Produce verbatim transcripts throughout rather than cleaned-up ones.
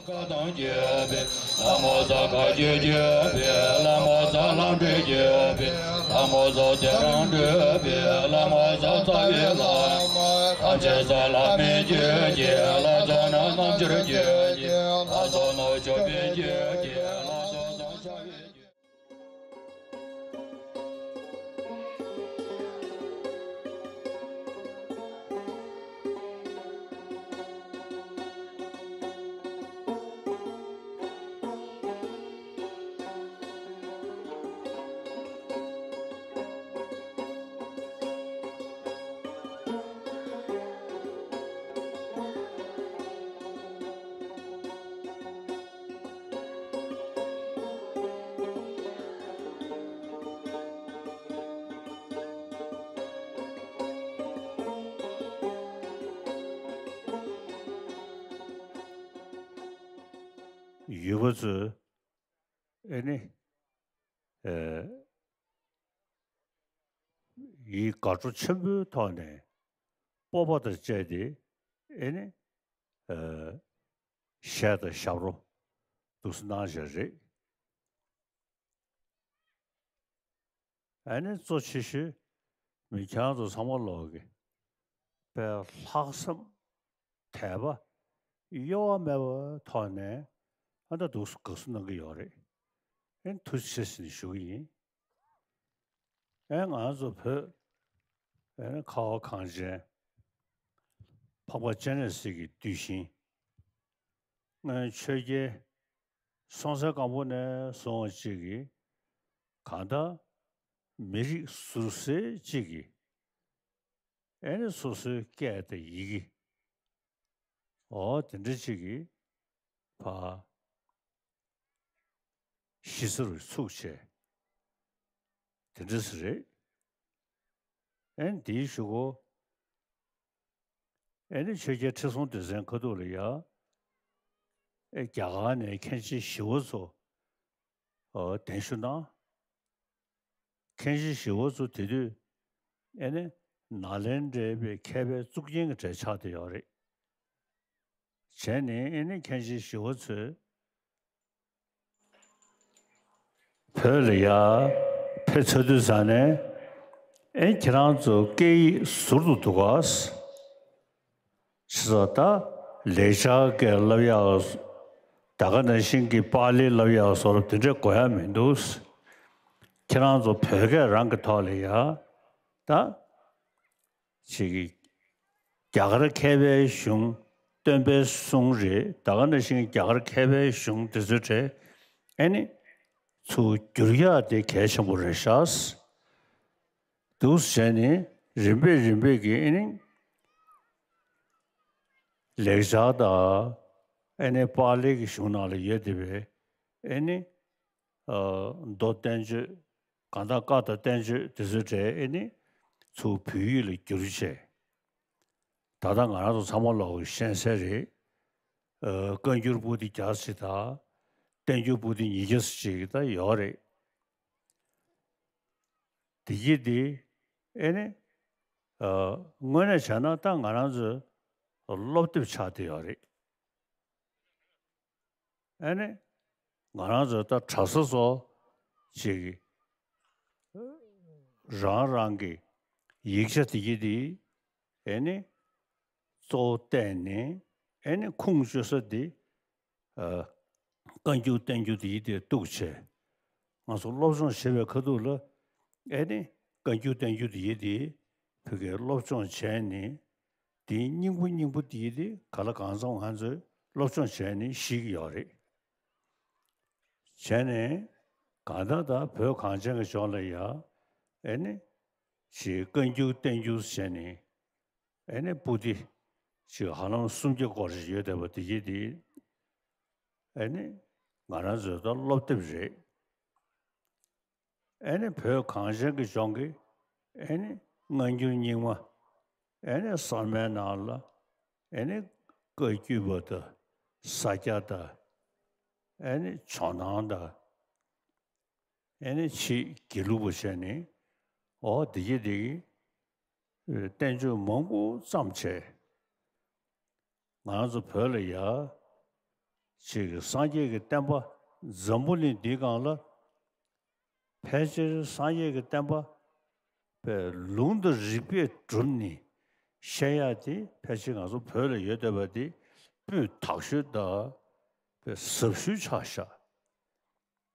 དང་བརྒྱུད་པའི་ལྷ་མོ་ས་ག་རྒྱུད་བརྒྱུད་པའི་ལྷ་མོ་ས་ལམ་འབྲས་བརྒྱུད་པའི་ལྷ་མོ་ས་དེ་རང་འདུས་པའི་ལྷ་མོ་ས་རྩ་བའི་ལྷ་མོ། ཐམས་ཅད་ས་ལ་མི་རྒྱུད་ཀྱི་ལྷ་ཚོགས་ན་རྣམ་འགྱུར་རྒྱུད་ཀྱི་ལྷ་ཚོགས་ནོ་ཅོ་པའི་རྒྱུད་ཀྱི་ལྷ་ཚོགས་སམ་བྱ་བའི་རྒྱུད། ཡུལ་པ་ཚོས་ཨེ་ནི། ཨེ། ཡི་དགའ་སྤྲོ་ཆེན་པོའི་ཐོག་ནས་སྤོབས་པ་དང་བཅས་ཏེ་ཨེ་ནི། ཨེ། གཞས་དང་ཞབས་བྲོ་འདུག་སེ་གནང་བཞག་རེད། ཨ་ནི་གཙོ་ཆེ་ཤོས་མི་ཁྱེད་རང་ཚོ་ཚང་མ་ལོག་གི་དཔེ་ལྷག་བསམ་དད་པ་གཡོ་བ་མེད་པའི་ཐོག་ནས་ཨ་ད་འདུག་སེ་དགའ་བསུ་གནང་གི་ཡོད་རེད། ཨ་ནི་ཐུགས་རྗེ་ཆེ་ཟེར་ནས་ཞུ་གི་ཡིན། ཨ་ང་ཚོ་བོད་ཨ་ནི་ཁ་བ་གངས་ཅན་འཕགས་པ་སྤྱན་རས་གཟིགས་ཀྱི་གདུལ་ཞིང་། སྔོན་ཆོས་རྒྱལ་སྲོང་བཙན་སྒམ་པོ་ནས་བཟུང་བ་གཅིག་གིས་གང་ལྟར་མི་རིགས་ཟུར་གསལ་གཅིག་གིས་ཨེ་ནི་སོ་སོའི་སྐད་དང་ཡི་གེ་འོ་དེ་འདྲ་གཅིག་གིས་ཕར་གཞི་རྩ་རུ་ཚུགས་བྱས་དེ་འདྲ་ཟེར་རེད། ཨེ་ནི་དེའི་གཞུག་གུ་ཨེ་ནི་ཆོས་རྒྱལ་ཁྲི་སྲོང་ལྡེ་བཙན་ཁ་ཐུག་ལ་ཡ། ཨེ་རྒྱ་གར་ནས་མཁན་ཆེན་ཞི་བ་འཚོ། ཨོ་གདན་ཞུ་གནང་། མཁན་ཆེན་ཞི་བ་འཚོ་དེ་དུས་ཨེ་ནི་ནཱ་ལེནྡྲའི་མཁས་པའི་གཙུག་རྒྱན་གྱི་གྲས་ཆགས་བསྡད་ཡོད་རེད། བྱས་ནས་ཨེ་ནི་མཁན་ཆེན་ཞི་བ་འཚོས། བོད་ལ་ཡ་ཕེབས་ཚར་དུས་ཙ་ནས་ཨེ་ཁྱེད་རང་ཚོ་སྐད་ཡིག་ཟུར་དུ་འདུག་ག་ཅི་ཟེར་ད་ལེགས་སྦྱར་སྐད་བསླབ་ཡག་ད་ག་ནང་བཞིན་གྱི་པཱ་ལི་བསླབ་ཡག་བཟོ་འདྲ་དེ་འདྲ་དགོས་ཡ་མི་འདུག་ཁྱེད་རང་ཚོ་བོད་སྐད་རང་གི་ཐོག་ལ་ཡ་ད། ཅིག་གིས་རྒྱ་གར་མཁས་པའི་གཞུང་སྟོན་པའི་གསུང་རེད། ད་ག་ནང་བཞིན་རྒྱ་གར་མཁས་པའི་གཞུང་དེ་ཚོའི་གྲས་ཨེ་ནི་ཚུར་བསྒྱུར་ཡག་དེ་གལ་ཆེན་པོ་རེད་ཤག་འདུག་སེ་བྱས་ནས་རིམ་པས་རིམ་པས་ཀྱིས་ཨེ་ནི་ལེགས་སྦྱར་དང་ཨེ་ནི་པཱ་ལི་གི་གཞུང་ནང་ལ་ཡོད་བསྡད་པའི་ཨེ་ནི་མདོ་བསྟན་བཅོས། གང་ལྟར་བཀའ་དང་བསྟན་བཅོས་དེ་ཚོའི་གྲས་ཨེ་ནི་ཚུར་བོད་ཡིག་ལ་བསྒྱུར་བྱས། ད་ལྟ་ང་རང་ཚོ་ཚང་མ་ལོག་གི་ཤེས་གསལ་རེད། ཨ་བཀའ་འགྱུར་པོ་ཏི་བརྒྱ་ཙམ་ཅིག་དང་། བསྟན་འགྱུར་པོ་ཏི་ཉིས་བརྒྱ་ཙམ་ཅིག་ད་ཡོད་རེད། དེ་གྱིས་དེ་ཨེ་ནི་ཨ་དངོས་གནས་བྱས་ན་ད་ང་རང་ཚོའི་སློབ་དེབ་ཆགས་བསྡད་ཡོད་རེད། ཨ་ནི་ང་རང་ཚོ་ད་གྲྭ་ས་ཚོ་ཅིག་རང་རང་གི་ཡིག་ཆ་དེ་གྱིས་དེ་ཨེ་ནི་གཙོ་བོ་བལྟས་ནས་ཨེ་ནི་ཁུངས་བཅོལ་ས་དེ་ཨ་བཀའ་འགྱུར་བསྟན་འགྱུར་དེ་གྱིས་དེ་གཏུགས་བྱས། ང་ཚོ་སློབ་སྦྱོང་བྱེད་པའི་ཁ་ཐུག་ལ་ཨེ་ནི་བཀའ་འགྱུར་བསྟན་འགྱུར་དེ་གྱིས་དེ་བོད་སྐད་སློབ་སྦྱོང་བྱས་ནས། དེའི་སྙིང་པོ་སྙིང་པོ་དེ་དེ་ག་ལ་གང་འཚམ་ང་ཚོས་སློབ་སྦྱོང་བྱས་ནས་ཤེས་ཀྱི་ཡོད་རེད། བྱས་ནས་གང་ལྟར་ད་བོད་གངས་ཅན་གྱི་ལྗོངས་ལ་ཡ་ཨེ་ནི་ཞེས་བཀའ་འགྱུར་བསྟན་འགྱུར་བྱས་ནས་ཨེ་ནི་པོ་ཏི་ཞིག་ཧ་ལམ་སུམ་བརྒྱ་སྐོར་ཞིག་ཡོད་བསྡད་པ་དེ་གྱིས་དེ་ཨེ་ནི་ང་རང་ཚོའི་ད་སློབ་དེབ་རེད། ཨེ་ནི་བོད་གངས་ཅན་གྱི་ལྗོངས་ཀྱི་ཨེ་ནི་སྔ་འགྱུར་རྙིང་མ། ཨེ་ནི་གསར་མའི་ནང་ལ་ཨེ་ནི་བཀའ་བརྒྱུད་པ་དང་ས་སྐྱ་དང་། ཨེ་ནི་ཇོ་ནང་དང་། ཨེ་ནི་ཕྱིས་དགེ་ལུགས་པ་བྱས་ནས་འོ་དེ་གྱིས་དེ་གྱིས་བསྟན་བཅོས་མང་པོ་བརྩམས་བྱས། ང་རང་ཚོ་བོད་ལ་ཡ་ ཅིག་གི་སངས་རྒྱས་ཀྱི་བསྟན་པ་འཛམ་བུ་གླིང་འདིའི་སྒང་ལ་ཕལ་ཆེར་སངས་རྒྱས་ཀྱི་བསྟན་པ་པའི་ལུང་དང་རིགས་པས་གྲུབ་ནས་བཤད་ཡག་དེ་ཕལ་ཆེར་ང་ཚོ་བོད་ལ་ཡོད་བསྡད་པ་དེ་སྤུས་དག་ཤོས་དང་པའི་ཟབ་ཤོས་ཆགས་ཤག་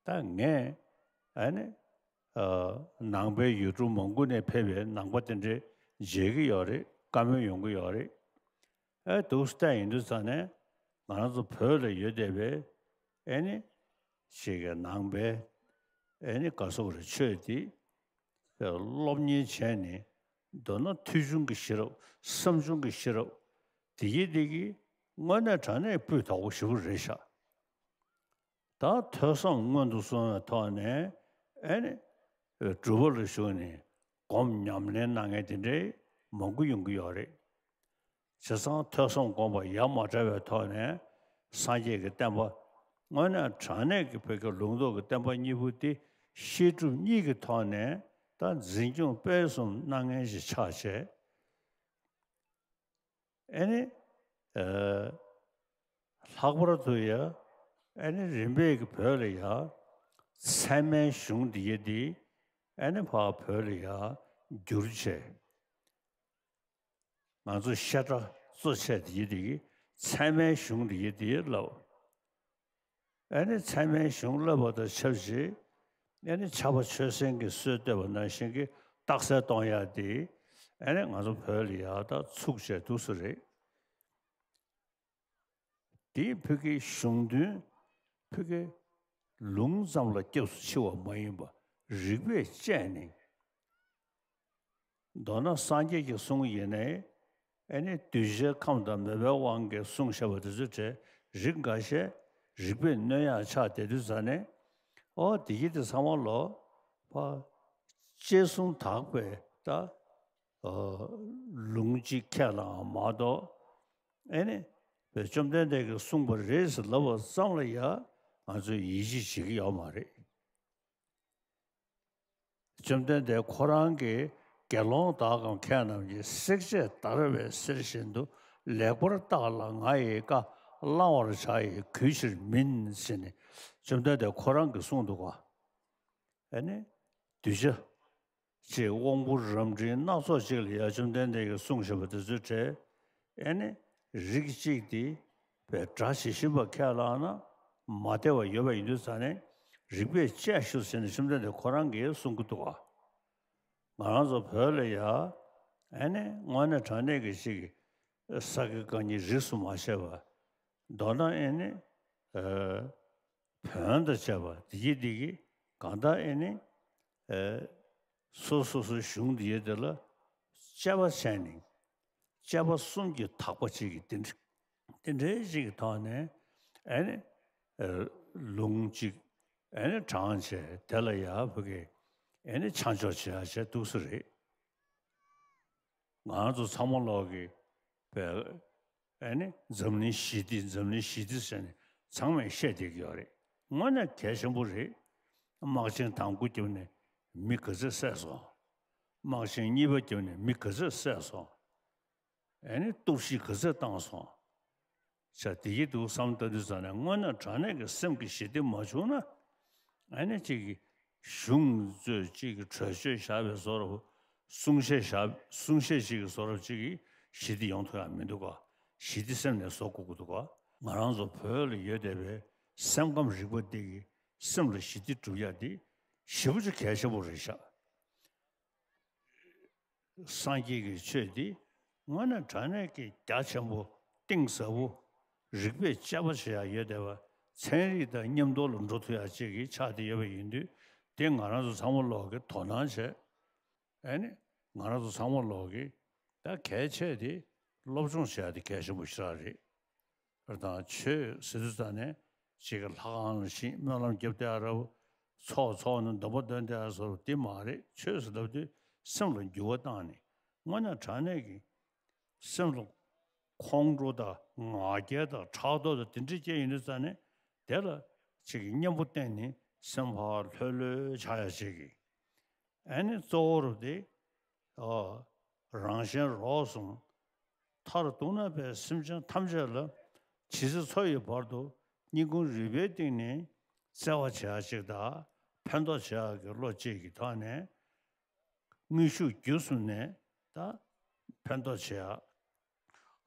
ད་ངས་ཨ་ནི་ཨ་ནང་པའི་ཡུལ་གྲུ་མང་པོ་ནས་ཕེབས་པའི་ནང་པ་དེ་འདྲས་མཇལ་གྱི་ཡོད་རེད། བཀའ་མོལ་ཡོང་གི་ཡོད་རེད། ཨེ་འདུག་སེ་བལྟས་ཡིན་དུས་ཙང་ནས་ང་རང་ཚོ་བོད་ལ་ཡོད་བསྡད་པའི་ཨེ་ནི་ཞིག་གི་ནང་པའི་ཨེ་ནི་ག་སོག་རེ་ཆོས་དེ་སློབ་གཉེར་བྱས་ནས་མདོར་ན་ཐོས་བྱུང་གི་ཤེས་རབ། བསམ་བྱུང་གི་ཤེས་རབ་དེ་གི་དེ་གི་དངོས་གནས་དྲང་གནས་སྤུས་དག་པོ་ཞེ་པོ་རེད་ཤག་ད་ཐོས་བསམ་སྔོན་དུ་སོང་བའི་ཐོག་ནས་ཨེ་ནི་སྒྲུབ་པ་ལ་ཞུགས་ནས་སྒོམ་ཉམས་ལེན་གནང་མཁན་དེ་འདྲའི་མང་པོ་ཡོང་གི་ཡོད་རེད། བྱས་ཙང་ཐོས་བསམ་སྒོམ་པ་ཡ་མ་བྲལ་བའི་ཐོག་ནས་སངས་རྒྱས་ཀྱི་བསྟན་པ་དངོས་གནས་དྲང་གནས་ཀྱི་བོད་ཀྱི་ལུང་རྟོགས་ཀྱི་བསྟན་པ་གཉིས་པོ་དེ་བཤད་སྒྲུབ་གཉིས་ཀྱི་ཐོག་ནས་ད་འཛིན་སྐྱོང་སྤེལ་གསུམ་གནང་མཁན་ཞིག་ཆགས་བྱས། ཨེ་ནི། ཨ། ལྷག་པར་དུ་ཡ། ཨེ་ནི་རིམ་པས་ཀྱི་བོད་ལ་ཡ། ཚད་མའི་གཞུང་འདི་ཡ་འདི། ཨེ་ནི་ཕར་བོད་ལ་ཡ། བསྒྱུར་བྱས། ང་ཚོ་བཤད་གྲྭ་གཙོ་བྱས་འདི་ཡ་འདི་གི་ཚད་མའི་གཞུང་འདི་ཡ་འདི་ལབ། ཨེ་ནི་ཚད་མའི་གཞུང་བསླབ་པ་དང་ཆབས་ཅིག་ཨེ་ནི་ཕྱྭ་པ་ཆོས་སེང་གིས་སྲོལ་བཏོད་པ་ནང་བཞིན་གྱི་རྟགས་གསལ་གཏོང་ཡག་དེ་ཨེ་ནི་ང་ཚོ་བོད་ལ་ཡག་ད་ཚུགས་བྱས་འདུག་སེ་རེད། དེའི་བོད་ཀྱི་གཞུང་དོན་བོད་ཀྱི་ལུང་ཙམ་ལ་སྐྱབས་སུ་མཆི་བ་མ་ཡིན་པ་རིགས་པས་དཔྱད་ནས། མདོར་ན་སངས་རྒྱས་ཀྱི་གསུང་ཡིན་ནའི་ཨེ་ནི་གདུལ་བྱའི་ཁམས་དང་མོས་པའི་དབང་གིས་གསུངས་བཞག་པ་དེ་ཚོའི་གྲས་རིགས་འགའ་ཤས་རིགས་པས་གནོན་ཡག་ཆགས་བསྡད་དུས་ཙ་ནས། ཨོ་དེ་གི་དེ་ཚང་མ་ལོ་ཕ་དཔྱད་གསུམ་དག་པའི་ད་ཨོ་ལུང་གཅིག་ཁས་བླངས་མ་གཏོགས་ཨེ་ནི་བཅོམ་ལྡན་འདས་ཀྱིས་གསུངས་པ་རེད་ཟེར་ལབ་པ་ཙམ་ལ་ཡ་ང་ཚོས་ཡིད་ཆེས་བྱེད་ཀྱི་ཡོད་མ་རེད། བཅོམ་ལྡན་འདས་ཁོ་རང་གིས་དགེ་སློང་དག་གམ་མཁས་རྣམས་ཀྱིས་བསྲེག་བཅད་བརྡར་བའི་གསེར་བཞིན་དུ་ལེགས་པར་བརྟགས་ལ་ང་ཡི་བཀའ་བླང་བར་བྱ་ཡི་གུས་ཕྱིར་མིན་ཟེར་ནས་བཅོམ་ལྡན་འདས་ཁོ་རང་གིས་གསུངས་འདུག་ག་ཨེ་ནི་གདུལ་བྱ་ཅེས་དབང་པོ་རབ་འབྲིང་སྣ་ཚོགས་ཅིག་ལ་ཡ་བཅོམ་ལྡན་འདས་ཀྱིས་གསུངས་བཞིན་པ་དེ་ཚོའི་གྲས་ཨེ་ནི་རིགས་གཅིག་དེ་བས་སྒྲ་ཇི་བཞིན་པ་ཁས་བླངས་ན་མ་བདེ་བ་ཡོད་པ་ཡིན་དུས་ཙ་ནས་རིགས་པས་དཔྱད་ཤོག་ཟེར་ནས་བཅོམ་ལྡན་འདས་ཁོ་རང་གིས་གསུང་གི་འདུག་ག་ང་རང་ཚོ་བོད་ལ་ཡ་ཨེ་ནི་དངོས་གནས་དྲང་གནས་ཀྱི་ཅིག་ས་དགེ་བཀའ་རྙིང་རིས་སུ་མ་ཆད་པ་མདོར་ན་ཨེ་ནི་ཨ། བོན་དང་བཅས་པ་འདི་གི་འདི་གི་གང་ལྟར་ཨེ་ནི་ཨེ་སོ་སོ་སོའི་གཞུང་འདི་ཡོད་དེ་ལ་དཔྱད་པ་བྱས་ནས་དཔྱད་པ་གསུམ་གྱི་དག་པ་ཅིག་གི་འདི་འདྲ་འདི་འདྲའི་ཅིག་གི་ཐོག་ནས་ཨེ་ནི་ཨེ་ལུང་ཅིག་ཨེ་ནི་དྲངས་བྱས་དེ་ལ་ཡ་བུ་གི་ཨེ་ནི་ཆ་འཇོག་བྱེད་ཡ་བྱས་འདུག་སེ་རེད། ང་རང་ཚོ་ཚང་མ་ལོག་གི་བས་ཨེ་ནི་འཛམ་གླིང་ཞི་བདེ་འཛམ་གླིང་ཞི་བདེ་ཟེར་ནས་ཚང་མས་བཤད་བསྡད་ཀྱི་ཡོད་རེད། དངོས་གནས་གལ་ཆེན་པོ་རེད། དམག་ཆེན་དང་པོ་བརྒྱབ་ནས་མི་ག་ཚོད་བསད་སོང་། དམག་ཆེན་གཉིས་པ་བརྒྱབ་ནས་མི་ག་ཚོད་བསད་སོང་། ཨེ་ནི་གཏོར་བཤིག་ག་ཚོད་བཏང་སོང་། ཆ་དེ་གི་འདུག་བསམ་བཏང་དུས་ཙ་ནས་དངོས་གནས་དྲང་གནས་ཀྱི་སེམས་ཀྱི་ཞི་བདེ་མ་བྱུང་ན། ཨ་ནི་གཅིག་གི་གཞུང་ཚོས་གཅིག་གི་གྲོས་ཆོད་བཞག་པའི་བཟོ་འདྲ་པོ། གསུང་བཤད་བཞག་གསུང་བཤད་ཅིག་གི་བཟོ་འདྲ་པོ་གཅིག་གི་ཞི་བདེ་ཡོང་ཐུབ་ཡ་མི་འདུག་ག་ཞི་བདེ་སེམས་ནས་བཟོ་དགོས་ཀྱི་འདུག་ག་ང་རང་ཚོ་བོད་ལ་ཡོད་བསྡད་པའི་སེམས་ཁམས་རིག་པ་འདི་གི་སེམས་ལ་ཞི་བདེ་སྒྲུབ་ཡ་འདི་ཞེ་པོ་ཅིག་གལ་ཆེན་པོ་རེད་ཤག་སངས་རྒྱས་ཀྱི་ཆོས་འདི་དངོས་གནས་དྲང་གནས་ཀྱི་རྒྱ་ཆེན་པོ་གཏིང་ཟབ་པོ་རིགས་པས་དཔྱད་པ་བྱེད་ཡག་ཡོད་བསྡད་པ་ཚན་རིག་དང་མཉམ་དུ་ལ་འགྲོ་ཐུབ་ཡག་ཅིག་གི་ཆགས་བསྡད་ཡོད་པ་ཡིན་དུས་དེ་ང་རང་ཚོ་ཚང་མ་ལོག་གི་དོ་སྣང་བྱས། ཨེ་ནི་ང་རང་ཚོ་ཚང་མ་ལོག་གི་ད་གལ་ཆེ་དེ་སློབ་སྦྱོང་བྱེད་ཡག་དེ་གལ་ཆེན་པོ་ཞེ་དྲག་རེད། དང་ཆོས་ཟེར་དུས་ཙ་ནས་ཅིག་གི་ལྷ་ཁང་ལ་ཕྱིན་སྨོན་ལམ་རྒྱབ་བསྡད་ཡ་ར་བོ། ཚོགས་འཚོགས་ནས་སྡོམ་པ་འདོན་བསྡད་ཡ་བཟོ་འདི་མ་རེད། ཆོས་ཟེར་ལབ་དུས་སེམས་ལ་འགྱུར་བ་བཏང་ནས་དངོས་གནས་དྲང་གནས་ཀྱི་སེམས་ལ་ཁོང་ཁྲོ་དང་ང་རྒྱལ་དང་ཕྲག་དོག་དང་དེ་འདྲ་སྐྱེ་ཡོང་དུས་ཙ་ནས་དེ་ལ་ཅིག་གི་གཉེན་པོ་བསྟེན་ནས་སེམས་ཕར་ལྷོད་ལྷོད་ཆགས་ཡ་ཅིག་གི་ཨ་ནི་གཙོ་བོ་རུ་དེ། ཨོ། རང་གཞན་རོགས་གསུམ། མཐར་གཏུགས་ན་པའི་སེམས་ཅན་ཐམས་ཅད་ལ་ཇི་སྲིད་འཚོ་ཡི་བར་དུ་ སྙིང་ཁུང་རུས་པའི་གཏིང་ནས་བརྩེ་བ་བྱེད་ཡག་ཅིག་དང་ཕན་ཐོགས་བྱེད་ཡག་གི་བློ་གཅིག་གི་ཐོག་ནས། དངོས་ཤུགས་བརྒྱུད་གསུམ་ནས་ད་ཕན་ཐོགས་བྱེད་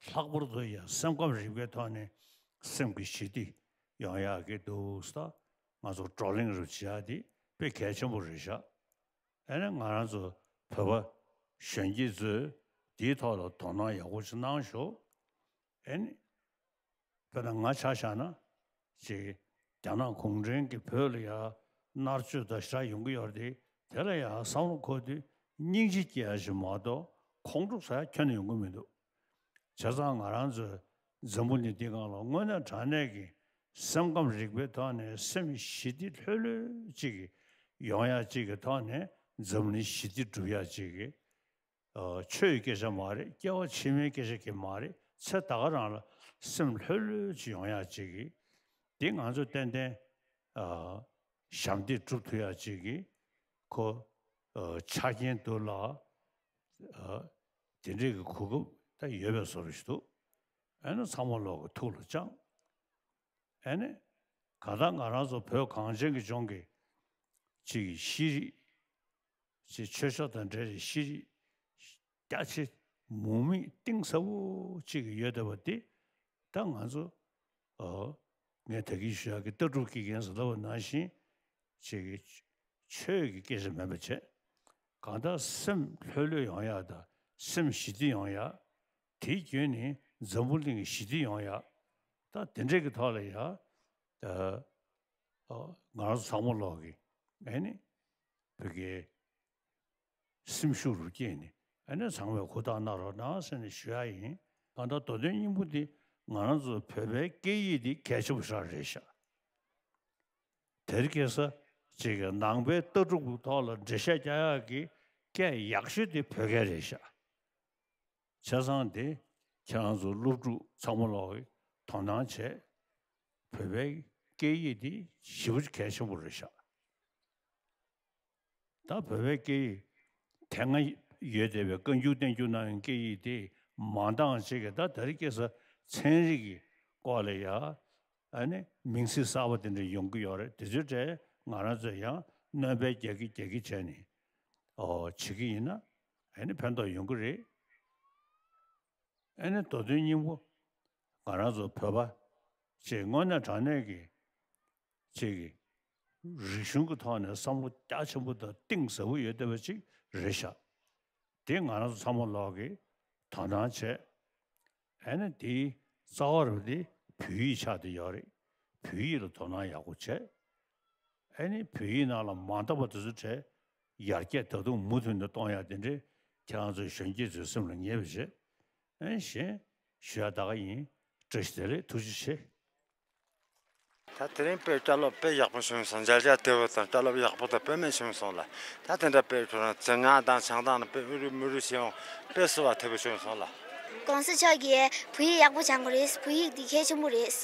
ཡག་ལྷག་པར་དུ་ཡང་སེམས་ཁམས་རིག་པའི་ཐོག་ནས་སེམས་ཀྱི་ཞི་བདེ་ཡོང་ཡག་གི་འདུག་ས། ང་ཚོ་བགྲོ་གླེང་རུ་བྱེད་ཡག་དེ་དཔེ་གལ་ཆེན་པོ་རེད་ཤག་ཨ་ནི་ང་རང་ཚོ་བོད་པ་གཞོན་སྐྱེས་ཚོས་དེའི་ཐོག་ལ་དོ་སྣང་ཡག་པོ་ཞིག་གནང་ཤོག་ཨ་ནི། དཔེར་ན་ང་ཆ་བཞག་ན། ཅིག་རྒྱ་ནག་གུང་ཁྲན་གྱིས་བོད་ལ་ཡ་མནར་གཅོད་དང་ཞེ་དྲག་ཡོང་གི་ཡོད་རེད་དེ། དེ་ལ་ཡ་བསམ་བློ་འཁོར་དུས་སྙིང་རྗེ་སྐྱེ་ཡ་ཞིག་མ་གཏོགས་ཁོང་ཁྲོ་ཟ་ཡ་ཁྱོན་ནས་ཡོང་གི་མི་འདུག་བྱས་ཙང་ང་རང་ཚོའི་འཛམ་བུ་གླིང་འདི་སྒང་ལ་དངོས་གནས་དྲང་གནས་ཀྱི་སེམས་ཁམས་རིག་པའི་ཐོག་ནས་སེམས་ཞི་བདེ་ལྷོད་ལྷོད་ཅིག་ཡོང་ཡ་ཅིག་གི་ཐོག་ནས་འཛམ་གླིང་ཞི་བདེ་སྒྲུབ་ཡ་ཅིག་གི་ཨ། ཆོས་ཀྱི་སྐད་ཆ་མ་རེད། སྐྱེ་བ་ཕྱི་མའི་སྐད་ཆ་གི་མ་རེད། ཚེ་ད་ག་རང་ལ་སེམས་ལྷོད་ལྷོད་ཅིག་ཡོང་ཡག་ཅིག་གི། འདི་ང་ཚོ་ཏན་ཏན་ཨ། ཞབས་འདེགས་སྒྲུབ་ཐུབ་ཡག་ཅིག་གི་ཁོ་ཨ། ཆ་རྐྱེན་འདུག་ལ། ཨ། དེ་འདྲའི་གི་གོ་སྐབས་ད་ཡོད་པའི་བཟོ་འདྲ་ཞིག་འདུག་ཨ་ནི་ཚང་མ་ལོག་གི་ཐུགས་ལ་བཅངས། ཨ་ནི། གང་ལྟར་ང་རང་ཚོ་བོད་གངས་ཅན་གྱི་ལྗོངས་ཀྱི་ཅིག་ཤེས་རིག་ཅིག་ཆོས་ཕྱོགས་དང་འབྲེལ་བའི་ཤེས་རིག་རྒྱ་ཆེ་མུ་མེད་གཏིང་ཟབ་པོ་ཅིག་ཡོད་བསྡད་པ་འདི་ད་ང་ཚོ་ཨོ། ངས་ད་གིན་ཞུ་ཡག་གི་ལྟ་གྲུབ་དགེ་རྒན་ཟེར་ལབ་པ་ནང་བཞིན་ཅིག་གི་ཆོས་ཀྱི་སྐད་ཆ་མིན་པ་བྱས། གང་ལྟར་སེམས་ལྷོད་ལྷོད་ཡོང་ཡག་དང་སེམས་ཞི་བདེ་ཡོང་ཡག་དེའི་བརྒྱུད་ནས་འཛམ་བུ་གླིང་གི་ཞི་བདེ་ཡོང་ཡག་ད་དེ་འདྲས་ཀྱི་ཐོག་ལ་ཡ། ཨ། ང་རང་ཚོ་ཚང་མ་ལོག་གི་ཨ་ནི་བོད་ཀྱི་སེམས་ཤུགས་རུ་སྐྱེས་ནས་ཨ་ནི་ཚང་མས་ཧུར་ཐག་གནང་རོགས་གནང་ཟེར་ནས་ཞུ་ཡག་ཡིན། གང་ལྟར་མདོ་དོན་སྙིང་པོ་འདི་ང་རང་ཚོ་བོད་པའི་སྐད་ཡིག་འདི་གལ་ཆེན་པོ་ཞེ་དྲག་རེད་ཤག་དེར་སྐྱེས་ས་ཅིག་གི་ནང་པའི་ལྟ་གྲུབ་ཀྱི་ཐོག་ལ་འགྲེལ་བཤད་རྒྱག་ཡག་གི་སྐད་ཡག་ཤོས་དེ་བོད་སྐད་རེད་ཤག་བྱས་ཙང་དེ་ཁྱེད་རང་ཚོ་སློབ་ཕྲུག་ཚང་མ་ལོག་གིས་དོ་སྣང་བྱས། བོད་པའི་སྐད་ཡིག་འདི་ཞེ་པོ་ཅིག་གལ་ཆེན་པོ་རེད་ཤག་ད་བོད་པའི་སྐད་ཡིག་དེ་སྔ་ཡོད་བསྡད་པའི་བཀའ་འགྱུར་བསྟན་འགྱུར་ནང་གི་སྐད་ཡིག་དེ་མ་འདང་ཅིག་གི་ད་དེར་སྐྱེས་ས་ཚན་རིག་གི་སྐོར་ལ་ཡ། ཨ་ནི་མིང་ཚིག་གསར་པ་དེ་འདྲ་ཡོང་གི་ཡོད་རེད། དེ་ཚོའི་གྲས་ང་རང་ཚོས་ཡང་སྣོན་པ་རྒྱག་གི་རྒྱག་གི་བྱས་ནས་ཨོ་བྱེད་ཀྱི་ཡིན་ན་ཨ་ནི་ཕན་ཐོགས་ཡོང་གི་རེད། ཨ་ནི་མདོ་དོན་སྙིང་པོ་ང་རང་ཚོ་བོད་པ་ཅིག་དངོས་གནས་དྲང་གནས་ཀྱི་ཅིག་གི་རིག་གཞུང་གི་ཐོག་ནས་བསམ་བློ་རྒྱ་ཆེན་པོ་དང་གཏིང་ཟབ་པོ་ཡོད་བསྡད་པ་ཅིག་རེད་ཤག་དེ་ང་རང་ཚོ་ཚང་མ་ལོག་གིས་དོ་སྣང་བྱས། ཨ་ནི་དེའི་རྩ་བ་རུ་དེ་བོད་ཡིག་ཆགས་བསྡད་ཡོད་རེད། བོད་ཡིག་ལ་དོ་སྣང་ཡག་པོ་བྱས། ཨ་ནི་བོད་ཡིག་ནང་ལ་མ་འདང་བ་དེ་ཚོ་བྲལ། ཡར་རྒྱས་ད་དུང་མུ་མཐུད་ནས་གཏོང་ཡག་དེ་འདྲའི་ཁྱེད་རང་ཚོའི་གཞོན་སྐྱེས་ཚོའི་སེམས་ལ་ངེས་པ་བྱས། ཨ་ནི་གཞན་ཞུ་ཡག་ད་ག་ཡིན། བཀྲ་ཤིས་བདེ་ལེགས། ཐུགས་རྗེ་ཆེ། ད་དེ་རིང་དཔེ་བསྐྱར་ལོག་དཔེ་ཡག་པོ་བྱུང་སོང་། མཇལ་རྒྱ་དེ་བོ་དང་བསྐྱར་ལོག་ཡག་པོ་དང་དཔེ་མེད་བྱུང་སོང་ལ། ད་དེ་འདྲ་དཔེ་ཁྱོད་རང་རྫིག་ངར་དང་བྱང་ཐང་ལ་དཔེ་ཨུ་རུ་མུ་རུ་བྱས་ཡོང་དཔེ་བསུ་བ་ཐེབས་པོ་བྱུང་སོང་ལ། གོང་ས་མཆོག་གིས་བོད་ཡིག་ཡག་པོ་སྦྱང་དགོས་རེད། བོད་ཡིག་འདི་གལ་ཆེན་པོ་རེད།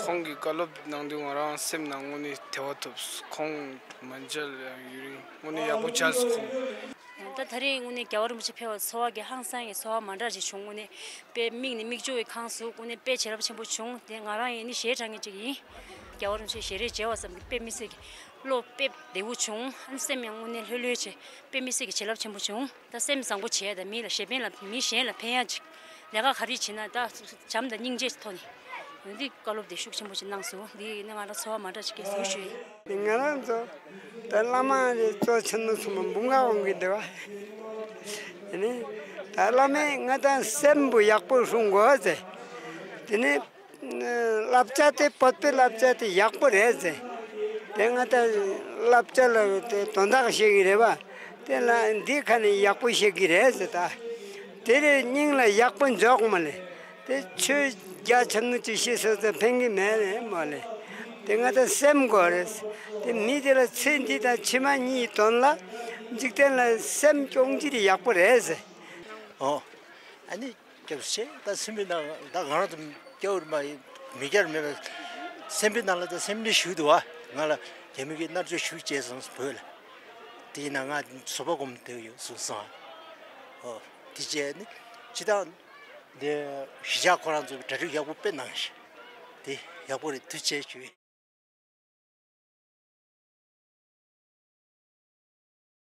ཁོང་གི་བཀའ་སློབ་གནང་དུས་ང་རང་སེམས་ནང་དངོས་གནས་བདེ་བ་ཐོབ། ཁོང་མ་མཇལ་ཡང་ཡུན་རིང་། དངོས་གནས་ཡག་པོ་བྱས་སོང་ཁོང་། ད་ད་རེས་དངོས་གནས་རྒྱལ་བ་རིན་པོ་ཆེ་ཕེབས་པ་ཚོར་བ་གི་ཧང་སང་གི་ཚོར་བ་མ་འདྲ་ཞིག་བྱུང་། དངོས་གནས་དཔེ་མིག་ནས་མིག་ཆུ་ཡི་ཁང་སུ་དངོས་གནས་དཔེ་བྱིན་རླབས་ཆེན་པོ་བྱུང་། དེ་ང་རང་ཡིན་ནི་ཞེ་དྲག་ངེས་ཅིག་ཡིན། རྒྱལ་བ་རིན་པོ་ཆེ་ཞལ་རས་མཇལ་བ་ཙམ་གྱིས་དཔེ་མི་སྲིད་ཀྱི་བློ་དཔེ་བདེ་བོ་བྱུང་། ཨ་ནི་སེམས་ཡང་དངོས་གནས་ལྷོད་ལྷོད་བྱས། དཔེ་མི་སྲིད་ཀྱི་བྱིན་རླབས་ཆེན་པོ་བྱུང་། ད་སེམས་བཟང་པོ་བྱས། ད་མི་ལ་གཞན་ཕན་ལ་མི་གཞན་ལ་ཕན་ཡག་ཅིག་ལས་ཀ་ག་རེ་བྱེད་ན་ད་བྱམས་དང་སྙིང་རྗེ་ཐོག་ནས་འདི་བཀའ་སློབ་དེ་ཤུགས་ཆེན་པོ་ཅིག་གནང་སོང་། འདི་ཡིན་ན་ང་རང་ཚོར་བ་མ་འདྲ་ཅིག་སྐྱེས་སོང་ཞུ་ཡིན། ང་རང་ཚོ་ད་བླ་མ་རེ་གཙོ་ཆེན་མོ་ཚང་མ་འབུམ་གང་འོང་གི་འདུག་བ། ཡིན་ནི་ད་བླ་མས་ང་ད་སེམས་པོ་ཡག་པོ་སྲུང་དགོས་ཟེར། དེ་ནས་བསླབ་བྱ་དེ་བོད་པའི་བསླབ་བྱ་དེ་ཡག་པོ་རེད་ཟེར། དེ་ང་ད་བསླབ་བྱ་ལ་དེ་དོན་དག་བཤད་ཀྱི་རེད་བ། དེ་ལ་འདི་ཁ་ནས་ཡག་པོ་བཤད་ཀྱི་རེད་ཟེར། ད་དེ་རེད་སྙིང་ལ་ཡག་པོ་འཇོག་མ་ལེ། དེ་ཆོས་རྒྱ་ཆེན་མོ་ཅིག་ཤེས་སོང་ཙང་ཕན་གྱི་མེད་རེད་མ་ལེ། དེ་ང་ད་སེམས་དགོས་རེད། དེ་མི་དེ་ལ་ཚེ་འདི་དང་ཕྱི་མ་གཉིས་དོན་ལ་འཇིག་རྟེན་ལ་སེམས་སྐྱོང་རྒྱུ་དེ་ཡག་པོ་རེད་ཟེར། ཨོ། ཨ་ནི་སྐྱབས་ཆེ། ད་སེམས་པའི་ནང་ད་ང་རང་ཚོ་སྐྱབས་རེད་མ་ཡིན་མི་སྐྱབས་མེད་པ། སེམས་པའི་ནང་ལ་ད་སེམས་ནི་ཞུགས་འདུག་བ། ང་ལ་རྒྱ་མི་གིས་མནར་གཅོད་ཞུ་བྱས་སོང་བོད་ལ། དེ་ཡིན་ན་ང་བཟོད་པ་སྒོམ་བསྡད་ཡོད་གསུངས་སོང་། ཨོ། དེ་བྱས་ནི་ཅི་ད་འདི་གཞིས་ཆགས་ཁོ་རང་ཚོ་གྲ་སྒྲིག་ཡག་པོ་དཔེ་གནང་ཞིག་དེ་ཡག་པོ་རེད། ཐུགས་རྗེ་ཆེ་ཞུ།